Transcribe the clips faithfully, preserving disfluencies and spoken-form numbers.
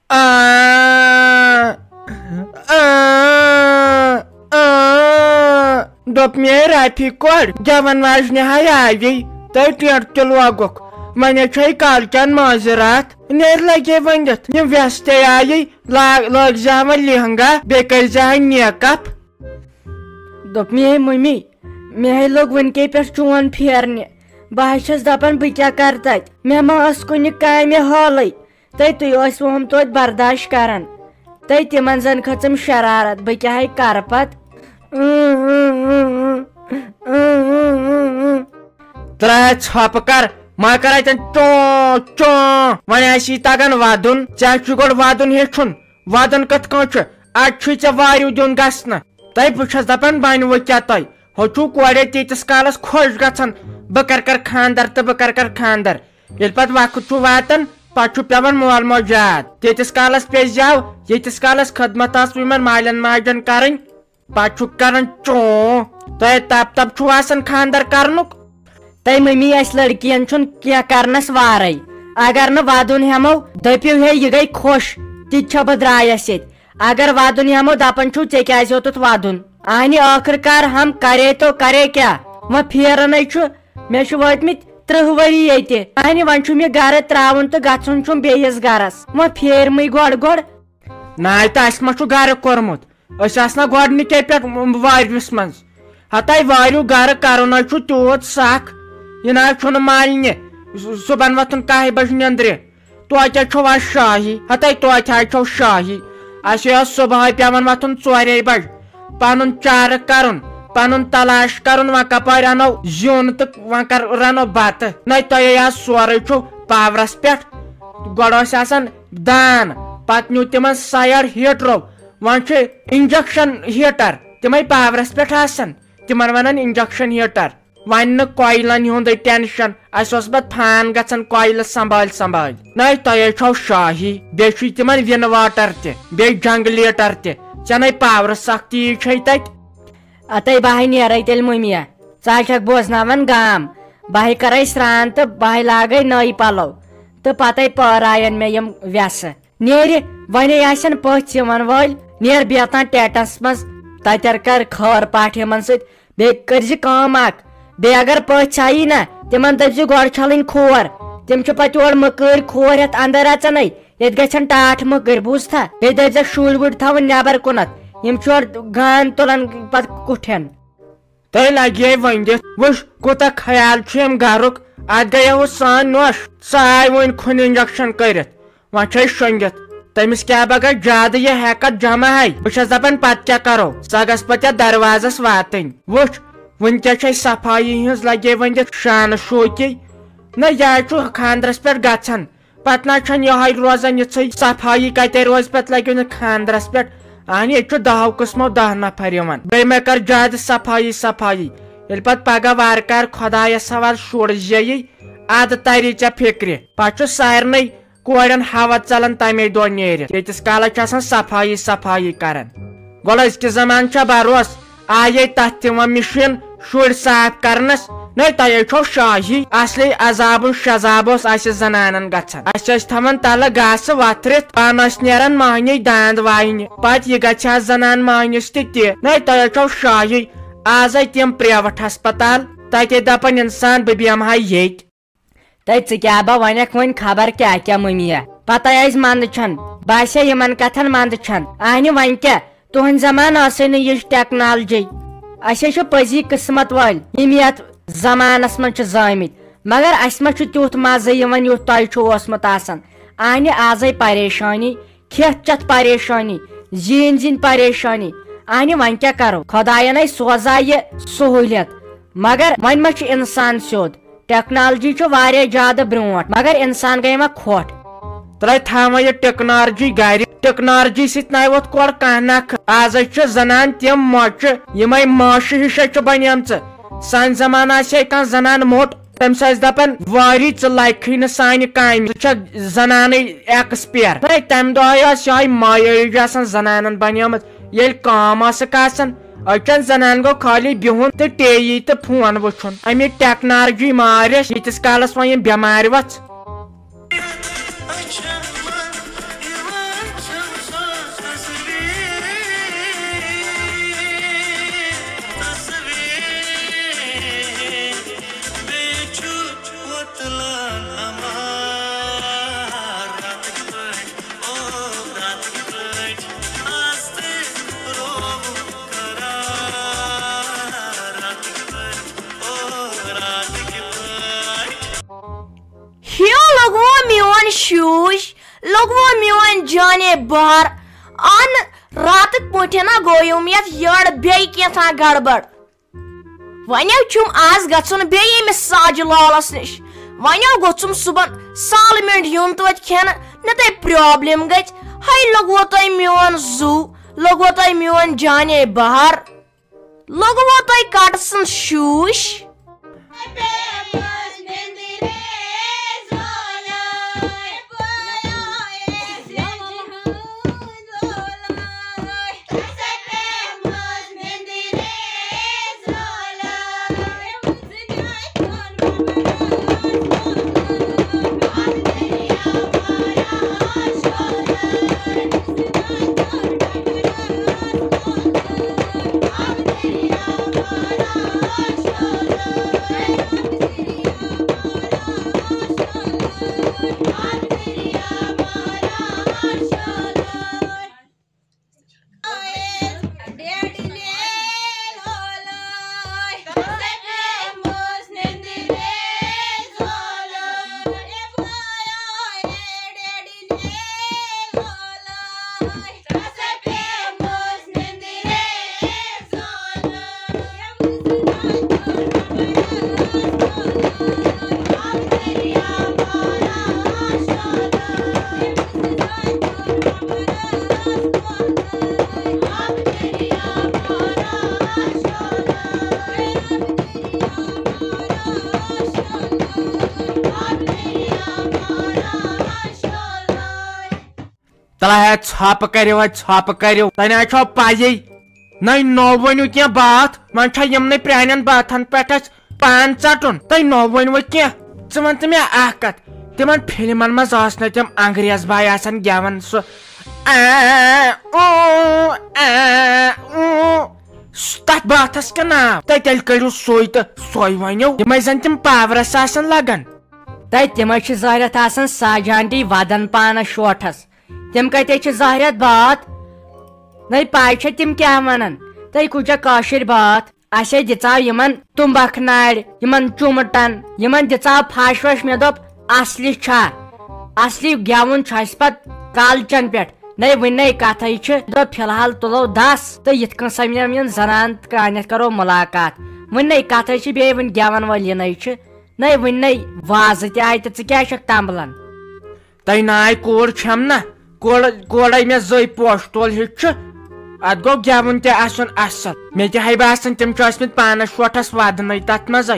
آ، آ، آ۔ دوٚپ مے رافی کورِ، گٮ۪وَن واجنہِ ہاے آوی، تہٕ ٹینٹ تہِ لوگُکھ۔ وۄنۍ چھے کالچن معذرات، نیر لگے ؤنِتھ۔ یِم وٮ۪س تہِ آیی، لا-، لٲگۍ زِ ہا وۄنۍ لہنگا، بیٚیہِ کٔرۍ زِ ہا نیک اپ۔ دوٚپ مے مٔمی، مےٚ ہے لوٚگ وٕنکے پٮ۪ٹھ چون پھیرنہِ۔ بہٕ حظ چھَس دَپان، بہٕ کیٛاہ کَرٕ تَتہِ؟ مےٚ ما ٲس کُنہِ کامہِ حالٕے؟ تہٕ تُہۍ ٲسوٕ ہُم توتہِ برداش کَران۔ تہٕ تِمَن زَن کھٔژٕم شرارت، بہٕ کیٛاہ ہے کَرٕ پَتہٕ؟ ترٛاے ژھۄپہٕ کر، ما کر اتٮ۪ن چوں چوں۔ وۄنۍ آسی تگان ودُن، ژےٚ چھُے گۄڈٕ ودُن ہیٚچھُن۔ ودُن کِتھ کٔنۍ چھُ؟ اتہِ چھُے ژےٚ واریُو دیُن گژھنہٕ۔ تۄہہِ بہٕ چھَس دپان، بنہِ وۄنۍ کیٛاہ تۄہہِ؟ ہُہ چھُو کورے تیٖتِس کالس خۄش گژھان، بہٕ کر کر خاندر تہٕ بہٕ کر کر خاندر۔ ییٚلہِ پتہٕ وقت چھُ واتان، پتہٕ چھُ پٮ۪وان مول موج یاد۔ تیٖتِس کالس پیٚزیو، ییٖتِس کالس خدمت آسوٕ یِمن مالٮ۪ن ماجٮ۪ن کرٕنۍ۔ پتہٕ چھُ کران چوں۔ تۄہہِ تب تب چھُو آسان خاندر کرنُک۔ تۄہہِ مٔمی اَسہِ لڑکِین چھُنہٕ کینٛہہ کرنس وارے۔ اگر نہٕ ودُن ہٮ۪مو، دٔپِو ہے یہِ گٔے خۄش، تہِ تہِ چھا بہٕ درٛایس ییٚتہِ۔ اگر ودُن ہٮ۪مو، دپان چھُو ژےٚ کیٛازِ ہیوٚتُتھ ودُن؟ اہنہِ ٲخٕر کار ہم کرے تو کرے کیٛاہ؟ وۄنۍ پھیرنے چھُ، مےٚ چھُ وٲتمٕتۍ ترٕٛہ ؤری ییٚتہِ۔ اہنہِ وۄنۍ چھُ مےٚ گرٕ ترٛاوُن تہٕ گژھُن چھُم بیٚیِس گرس۔ وۄنۍ پھیرمٕے گۄڈٕ گۄڈٕ۔ ناے تہٕ اَسہِ ما چھُ گرٕ کوٚرمُت؟ أسۍ آسہٕ نا گۄڈٕنِکے پٮ۪ٹھ واریُس منٛز۔ ہتاے واریُو گرٕ کرُن حظ چھُ تیوٗت سخ، یہِ نہ حظ چھُنہٕ مالنہِ۔ صُبحن وۄتھُن کاہہِ بجہِ نیٚنٛدرِ، توتہِ حظ چھو آز شاہی۔ ہتاے توتہِ حظ چھو شاہی۔ اَسہِ اوس صُبحٲے پٮ۪وان وۄتھُن ژورے بجہِ، پنُن چارٕ کرُن، پنُن تلاش کرُن، وۄنۍ کپٲرۍ انو زیُن تہٕ وۄنۍ کر رنو بتہٕ۔ نہ تۄہے آز سورُے چھُو پاورس پٮ۪ٹھ۔ گۄڈٕ ٲسۍ آسان دان، پتہٕ نیوٗ تِمن سایڈ ہیٹرو، وۄنۍ چھُ انجکشن ہیٹر، تِمے پاورس پٮ۪ٹھ آسان، تِمن ونان انجکشن ہیٹر۔ وۄنۍ نہٕ کۄیلن ہُنٛدٕے ٹینشن، اسہِ اوس پتہٕ فان گژھان کۄیلہٕ سنبھالۍ سنبھالۍ۔ نَے تۄہے چھو شاہی، بیٚیہِ چھُے تِمن وِن واٹر تہِ، بیٚیہِ جنریٹر تہِ، ژےٚ نَے پاورٕ سختی چھے تتہِ۔ اتے بہٕ ہاے نیرے تیٚلہِ مُمیا، ژٕ ہاے چھکھ بوزناوان گام، بہٕ ہاے کرے سران تہٕ بہٕ ہاے لاگے نٔے پلو، تہٕ پتے پٲراین مےٚ یِم وٮ۪سہٕ۔ نیرِ، ونے آسن پٔژھۍ یِوان وٲلۍ، نیر بیتان ٹیٹس منٛز، تتٮ۪ر کر خٲر پاٹھۍ یِمن سۭتۍ، بیٚیہِ کٔرۍ زِ کٲم اکھ، بیٚیہِ اگر پٔژھۍ آیی نا، تِمن دٔپۍ زِ گۄڈٕ چھلٕنۍ کھور، تِم چھِ پتہٕ یورٕ مٔکٕرۍ کھور ہٮ۪تھ اندر اژنے، ییٚتہِ گژھن ٹاٹھ مٔکٕرۍ، بوٗزتھا؟ بیٚیہِ دٔپۍ زِ شُرۍ وُرۍ تھاوٕنۍ نٮ۪بر کُنتھ، یِم چھِ یورٕ گان تُلان پتہٕ کُٹھٮ۪ن۔ تۄہہِ لگہِ ہے ؤنِتھ، وٕچھ کوٗتاہ خیال چھُ أمۍ گرُک، اتھ گٔیو سٲنۍ نۄش، سۄ آیہِ وۄنۍ کھُنہِ انجکشن کٔرِتھ۔ وۄنۍ چھے شۄنٛگِتھ۔ تٔمِس کیٛاہ بہ گژھِ زیادٕ یہِ ہٮ۪کتھ جمع ہے۔ بہٕ چھَس دَپان پَتہٕ کیٛاہ کَرو؟ سۄ گژھِ پَتہٕ یَتھ دروازَس واتٕنۍ۔ وٕچھ، وٕنۍ کیٛاہ چھے صفٲیی ہِنٛز لَگے وۄنۍ یَتھ شانہٕ شوقی۔ نہ، یہِ حظ چھُ خانٛدرَس پٮ۪ٹھ گژھان۔ پَتہٕ نہ حظ چھَنہٕ یِہوٚے روزان یِژھٕے صفٲیی کَتہِ روزِ پَتہٕ لَگہِ نہٕ خانٛدرَس پٮ۪ٹھ۔ اَہَنہِ، ییٚتہِ چھُ دَہَو قٕسمو دَہ نفر یِوان۔ بیٚیہِ مہ کَر زیادٕ صفٲیی صفٲیی۔ ییٚلہِ پَتہٕ پَگاہ وارٕ کارٕ خۄدایَس حوالہٕ شُر زیٚیہِ، اَدٕ تَری ژےٚ فِکرِ۔ پَتہٕ چھُ سارنٕے کورٮ۪ن ہوا ژلان تمے دۄہ نیرِتھ، ییٖتِس کالس چھِ آسان صفٲیی صفٲیی کران۔ گۄڈٕ أزکہِ زمانہٕ چھا بروس، آیے تتھ تہِ وۄنۍ مِشیٖن شُرۍ صاف کرنس۔ نَے تۄہے چھو شاہی، اصلی عذابُن شذاب اوس اسہِ زنانن گژھان۔ اسہِ ٲسۍ تھاوان تلہٕ گاسہٕ وتھرِتھ، پانہٕ ٲسۍ نیران مہنی داند واینہِ، پتہٕ یہِ گژھِ ہا زنان مہنِس تہِ تہِ۔ نَے تۄہے چھو شاہی، آزے تِم پریوٹ ہسپتال، تتے دپان انسان بہٕ بیمہٕ ہا ییٚتہِ۔ تہٕ ژٕ کیٛاہ با ونکھ وۄنۍ خبر کیٛاہ کیٛاہ مٔمیا؟ پتہ آسہِ منٛدٕ چھن، باسے یِمن کتھن منٛدٕ چھن۔ اہنہِ وۄنۍ کیٛاہ؟ تُہنٛدِ زمانہٕ ٲسٕے نہٕ یِژھ ٹیکنالوجی۔ أسۍ ہے چھِ پٔزی قٕسمت وٲلۍ، یِم یتھ زمانس منٛز چھِ زٲمٕتۍ۔ مگر اسہِ ما چھُ تیُتھ مزٕ یِوان یُتھ تۄہہِ چھُ اوسمُت آسان؟ اہنہِ آزے پریشٲنی، کھٮ۪تھ چٮ۪تھ پریشٲنی، زیٖنۍ زیٖنۍ پریشٲنی۔ اہنہِ وۄنۍ کیٛاہ کرو؟ خۄداین ہے سوزا یہِ سہوٗلیت۔ مگر وۄنۍ ما چھُ انسان سیوٚد؟ ٹیکنالوجی چھُ واریاہ زیادٕ برونٛٹھ، مگر انسان گٔے وۄنۍ کھۄٹھ۔ ترٛٲے تھاوان یہِ ٹیکنالوجی گرِ۔ ٹیکنالوجی سۭتۍ ناے ووت کورٕ کانٛہہ نکھٕ۔ آز چھِ زنان تِم مۄچہِ، یِمے ماشہِ ہِشے چھِ بنیمژٕ۔ سانہِ زمانہٕ آسہِ ہے کانٛہہ زنان موٚٹ، تٔمِس ٲسۍ دپان، واری، ژٕ لگکھٕے نہٕ سانہِ کامہِ، ژٕ چھکھ زنانٕے ایکسپیر۔ ہے، تمہِ دۄہ ٲس یِہوٚے مایٲیی آسان زنانن بنیمٕژ۔ ییٚلہِ کٲم ٲسٕکھ آسان، أچھن زنانہِ گوٚو خٲلی بِہُن تہٕ ٹی وی تہٕ فون وٕچھُن۔ اَمہِ ٹیکنالوجی مارِ اَسہِ ییٖتِس کالس وۄنۍ یِم بٮ۪مارِ وژھ۔ گوٚو میون جانے بہار، ان راتہٕ پٲٹھۍ نا گوٚو یِم یتھ یٔڑ بیٚیہِ کینٛژھا گڑبڑ۔ وۄنۍ چھُم آز گژھُن بیٚیہِ ییٚمِس ساجہِ لالس نِش۔ وۄنۍ گوٚژھُم صُبحن سالمنٹ یُن توتہِ کھٮ۪نہٕ، نہ تہٕ پرابلم گژھِ۔ ہے لوٚگوٕ تۄہہِ میون زُو، لوٚگوٕ تۄہہِ میون جانے بہار، لوٚگوٕ تۄہہِ کٹہٕ سٕنٛز شوٗش۔ تلہ ہے ژھۄپہٕ کٔرِو، ہے ژھۄپہٕ کٔرِو، تۄہہِ نہ چھو پَیی۔ نَے نوٚو ؤنِو کینٛہہ باتھ، وۄنۍ چھا یِمنٕے پرٛانٮ۪ن باتھن پٮ۪ٹھ اَسہِ پان ژَٹُن؟ تۄہہِ نوٚو ؤنِو کینٛہہ۔ ژٕ وَن تہٕ مےٚ اَکھ کَتھ، تِمن فِلمَن منٛز ٲس نہ تِم انگریز باے آسان گٮ۪وان سُہ آ، اوٗ، آ، اوٗ، سُہ تَتھ باتھس کیٛاہ ناو؟ تۄہہِ تیٚلہِ کٔرِو سُے تہٕ سۄے ؤنِو، یِمَے زَن تِم پاورس آسان لگان۔ تہٕ تِمے چھِ ظٲہرتھ آسان ساجانٹی ودان پانس شوٹھس۔ تِم کتے چھِ ظٲہرتھ باتھ؟ نَے پاے چھےٚ تِم کیٛاہ وَنان؟ تہٕ کُجا کٲشِر باتھ؟ اَسے دِژاو یِمن تُمبکھ نارِ، یِمن چُمٹن، یِمن دِژاو پھش وش۔ مےٚ دوٚپ، اصلی چھا؟ اصلی گٮ۪وُن چھُ اَسہِ پتہٕ کالچن پٮ۪ٹھ۔ نَے وٕنہِ نَے کتھے چھِ۔ دوٚپ، فی الحال تُلو دس تہٕ یِتھ کٔنۍ سمکھن یِم زنان تہٕ کانٮ۪تھ کرو مُلاقات۔ وٕنہِ نَے کتھے چھِ، بیٚیہِ وٕنہِ گٮ۪ون وٲلۍ یِنَے چھِ۔ نَے وٕنہِ نَے وازٕ تہِ آیہِ تہٕ ژٕ کیٛازِ چھَکھ تمبلان؟ تۄہہِ ناے کوٗر چھَم نہ؟ کوٗر، کوٗرے مےٚ زٔے پوشہٕ تول ہیوٚت چھُ۔ اتھ گوٚو گٮ۪وُن تہِ آسُن اصل۔ مےٚ تہِ ہے باسان تِم چھِ ٲسمٕتۍ پانس شوٹھس ودنٕے تتھ منٛزے۔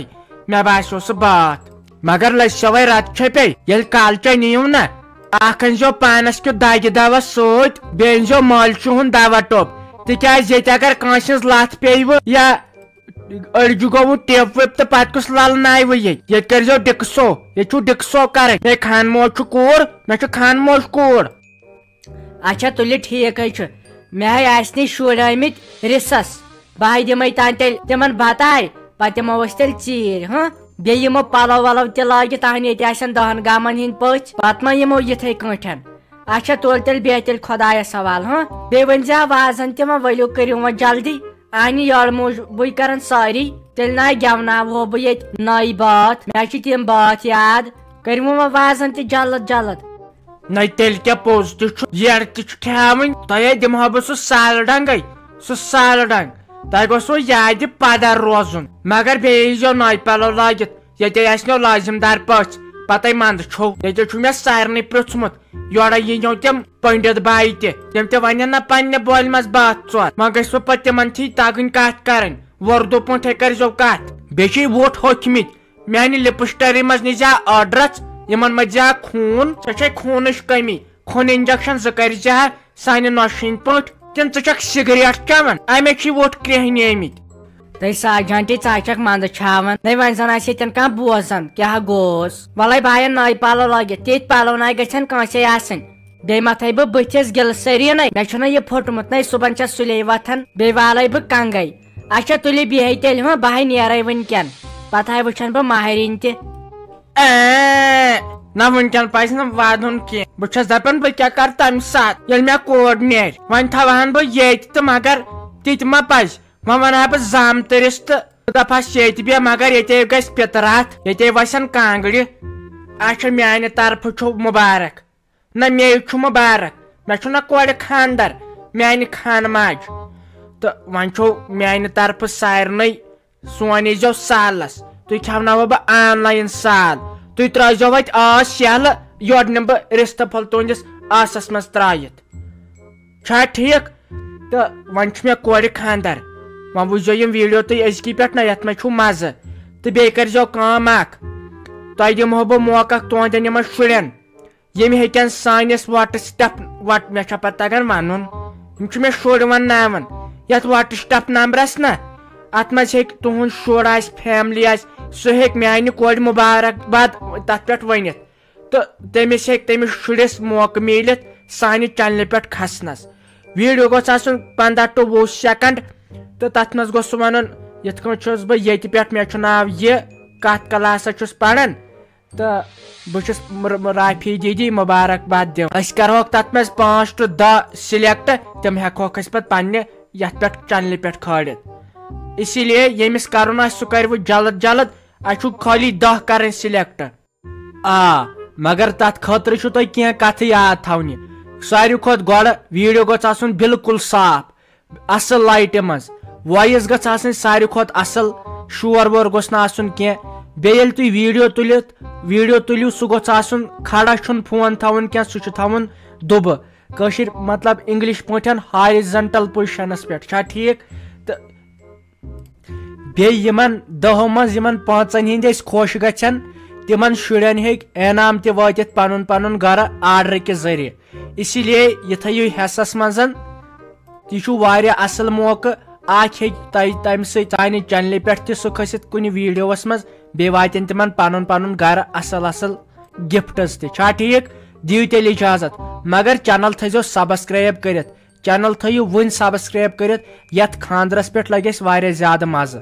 مےٚ باسیو سُہ باتھ۔ مگر لٔج سۄ وۄنۍ رتہٕ چھپے، ییٚلہِ کالچے نِیِو نہ، اکھ أنۍزیو پانس کیُتھ دگہِ دوا سۭتۍ، بیٚیہِ أنۍزیو مٲلۍ چھُ ہُنٛد دوا ٹوٚپ۔ تِکیٛازِ ییٚتہِ اگر کٲنٛسہِ ہٕنٛز لتھ پیٚیہِ یا أڑجہِ گوٚوٕ ٹیپ ویپ تہٕ پتہٕ کُس للناوِ ییٚتہِ؟ ییٚتہِ کٔرۍزیو ڈِکسو، ییٚتہِ چھُو ڈِکسو کرٕنۍ۔ ہے خان موج چھُ کوٗر، مےٚ چھُ خان موج کوٗر۔ اچھا تُلہِ ٹھیٖک ہے چھُ، مےٚ ہے آسہِ نہٕ شُرۍ آمٕتۍ رِسس، بہٕ ہے دِمے تانۍ تیٚلہِ تِمن بتہٕ آرِ، پتہٕ دِمو أسۍ تیٚلہِ ژیٖرۍ، ہاں؟ بیٚیہِ یِمو پلو ولو تہِ لٲگِتھ، تہنٛدِ ییٚتہِ آسن دہن گامن ہٕنٛدۍ پٔژھۍ، پتہٕ ما یِمو یِتھے کٲٹھۍ؟ اچھا تُل تیٚلہِ بیٚہہ تیٚلہِ خۄدایس حوالہٕ، ہاں؟ بیٚیہِ ؤنۍ زِ ہا وازن تہِ وۄنۍ ؤلِو کٔرِو وۄنۍ جلدی۔ اہنہِ یٔڑ موٗجوٗبٕے کرن سٲری، تیٚلہِ نہ گٮ۪وناوہو بہٕ ییٚتہِ نٔے بٲتھ، مےٚ چھِ تِم بٲتھ یاد۔ کٔرِو وۄنۍ وازن تہِ جلد جلد۔ نَے تیٚلہِ کیٛاہ پوٚز تہِ چھُ، یٔڑ تہِ چھُ کھیاوٕنۍ، تۄہے دِمہٕ ہا بہٕ سُہ سالہٕ ڈنٛگے، سُہ سالہٕ ڈنٛگ۔ تۄہہِ گوٚژھوٕ یادِ پدر روزُن، مگر بیٚیہِ ییٖزیو نَے پلو لٲگِتھ، ییٚتے آسہِ نو لٲزِم دار پٔژھۍ، پتے منٛدٕ چھو۔ ییٚتہِ چھُ مےٚ سارنٕے پرٛژھمُت، یورے یِیو تِم پنڈت بایہِ تہِ، تِم تہِ ونن نہ پننہِ بولہِ منٛز باتھ ژور، وۄنۍ گژھِ وۄنۍ پتہٕ تِمن تھی تگٕنۍ کتھ کرٕنۍ، وۄردو پٲٹھۍ کٔرۍزیو کتھ۔ بیٚیہِ چھِ وۄٹھ ہوٚکھمٕتۍ، میانہِ لپسٹری منٛز نِزِ ہا آڈرس، یِمن منٛز زِ ہا خوٗن، ژےٚ چھے خوٗنٕچ کٔمی، خوٗن انجیکشن زٕ کٔرۍ زِ ہا سانہِ نۄشہِ ہٕنٛدۍ پٲٹھۍ، کِنہٕ ژٕ چھکھ سگریٹ چٮ۪وان، امے چھِ وۄٹھ کرٛیہنیمٕتۍ۔ تہٕ ساجان ٹی، ژٕ ہا چھکھ منٛدٕ چھاوان۔ نَے وۄنۍ زن آسہِ ییٚتٮ۪ن کانٛہہ بوزان، کیٛاہ گوس؟ ولے بایَن نٔے پلو لٲگِتھ، تِتھۍ پلو نَے گژھن کٲنٛسے آسٕنۍ۔ بیٚیہِ متھے بہٕ بٕتھِس گِلسریٖنَے، مےٚ چھُنہ یہِ پھوٚٹمُت نَے، صُبحن چھَس سُلے وۄتھان، بیٚیہِ والے بہٕ کنگے۔ اچھا تُلِو بِہِو تیٚلہِ، ہاں، بہٕ ہاے نیرے وٕنکٮ۪ن، پتہٕ ہاے وٕچھن بہٕ ماہرِنۍ تہِ۔ اے، نہ وٕنکٮ۪ن پزِ نہٕ ودُن کینٛہہ۔ بہٕ چھَس دپان بہٕ کیٛاہ کرٕ تمہِ ساتہٕ ییٚلہِ مےٚ کوڑ نیرِ۔ وۄنۍ تھاوہن بہٕ ییٚتہِ تہٕ مگر تہِ تہِ ما پزِ۔ وۄنۍ ونہٕ ہا بہٕ زامتٕرِس تہٕ دپہس ییٚتہِ بیٚہہ، مگر ییٚتے گژھِ پِتراتھ، ییٚتے وسن کانٛگرِ۔ اچھا، میانہِ طرفہٕ چھُو مُبارک۔ نہ، مے چھُ مُبارک، مےٚ چھُ نہ کورِ خاندر، میانہِ خانہٕ ماجہِ۔ تہٕ وۄنۍ چھو میانہِ طرفہٕ سارنٕے سون ییٖزیو سالس، تُہۍ کھٮ۪وناوو بہٕ آن لاین سال، تُہۍ ترٲیزیو وۄنۍ آس یلہٕ، یورٕ نِمہٕ بہٕ رِستہٕ پھوٚل تُہنٛدِس آسس منٛز ترٲیِتھ۔ چھا ٹھیٖک؟ تہٕ وۄنۍ چھُ مےٚ کورِ خاندر، وۄنۍ وٕچھزیو یِم ویٖڈیو تُہۍ أزکی پٮ۪ٹھ نہ، یتھ منٛز چھُو مزٕ۔ تہٕ بیٚیہِ کٔرزیو کٲم اکھ، تۄہہِ دِمہو بہٕ موقع اکھ تُہنٛدٮ۪ن یِمن شُرٮ۪ن، یِم ہیٚکن سٲنِس WhatsApp، وٹ مےٚ چھا پتہ تگان ونُن، یِم چھِ مےٚ شُرۍ ونناوان، یتھ WhatsApp نمبرس نہ، اتھ منٛز ہیٚکہِ تُہُنٛد شُر آسہِ، فیملی آسہِ، سُہ ہیٚکہِ میانہِ کورِ مُبارک باد تتھ پٮ۪ٹھ ؤنِتھ۔ تہٕ تٔمِس ہیٚکہِ تٔمِس شُرِس موقعہٕ میٖلِتھ سانہِ چینلہِ پٮ۪ٹھ کھسنس۔ ویٖڈیو گوٚژھ آسُن پنٛداہ to وُہ سیکنڈ، تہٕ تتھ منٛز گوٚژھ سُہ ونُن، یِتھ کٔنۍ چھُس بہٕ ییٚتہِ پٮ۪ٹھ، مےٚ چھُ ناو یہِ، کتھ کلاسس چھُس پران، تہٕ بہٕ چھُس مر-، رافی دیدی مُبارک باد دِوان۔ أسۍ کرہوکھ تتھ منٛز پانٛژھ to دَہ select، تِم ہٮ۪کہوکھ أسۍ پتہٕ پننہِ یتھ پٮ۪ٹھ چینلہِ پٮ۪ٹھ کھٲلِتھ۔ اسی لیے ییٚمِس کرُن آسہِ، سُہ کرِ وۄنۍ جلد جلد، اسہِ چھُ خٲلی دَہ کرٕنۍ select۔ آ، مگر تتھ خٲطرٕ چھُ تۄہہِ کینٛہہ کتھٕ یاد تھاونہِ۔ ساروی کھۄتہٕ گۄڈٕ ویٖڈیو گوٚژھ آسُن بالکل صاف، اصل لایٹہِ منٛز۔ وایِس گٔژھ آسٕنۍ ساروی کھۄتہٕ اصل، شور وور گوٚژھ نہٕ آسُن کینٛہہ۔ بیٚیہِ ییٚلہِ تُہۍ ویٖڈیو تُلِتھ، ویٖڈیو تُلِو، سُہ گوٚژھ آسُن کھڑا، چھُنہٕ فون تھاوُن کینٛہہ، سُہ چھُ تھاوُن دُبہٕ۔ کٲشِر مطلب English پٲٹھۍ horizontal position پٮ۪ٹھ، چھا ٹھیٖک؟ تہٕ بیٚیہِ یِمن دَہو منٛز یِمن پانٛژن ہِنٛدۍ أسۍ خۄش گژھن، تِمن شُرٮ۪ن ہیٚکہِ انعام تہِ وٲتِتھ پنُن پنُن گرٕ آرڈر کہِ ذٔریعہٕ۔ اسی لیے یہِ تھٲیِو حصس منٛز۔ یہِ چھُ واریاہ اصل موقعہٕ۔ اکھ ہیٚکہِ تۄہہِ تمہِ سۭتۍ سانہِ چینلہِ پٮ۪ٹھ تہِ سُہ کھٔسِتھ کُنہِ ویٖڈیووَس منٛز، بیٚیہِ واتن تِمن پنُن پنُن گرٕ اصل اصل گفٹس تہِ۔ چھا ٹھیٖک؟ دِیِو تیٚلہِ اجازت، مگر چینل تھٲیزیو subscribe کٔرِتھ۔ چینل تھٲیِو وُنۍ subscribe کٔرِتھ، یتھ خاندرس پٮ۪ٹھ لگہِ اسہِ واریاہ زیادٕ مزٕ۔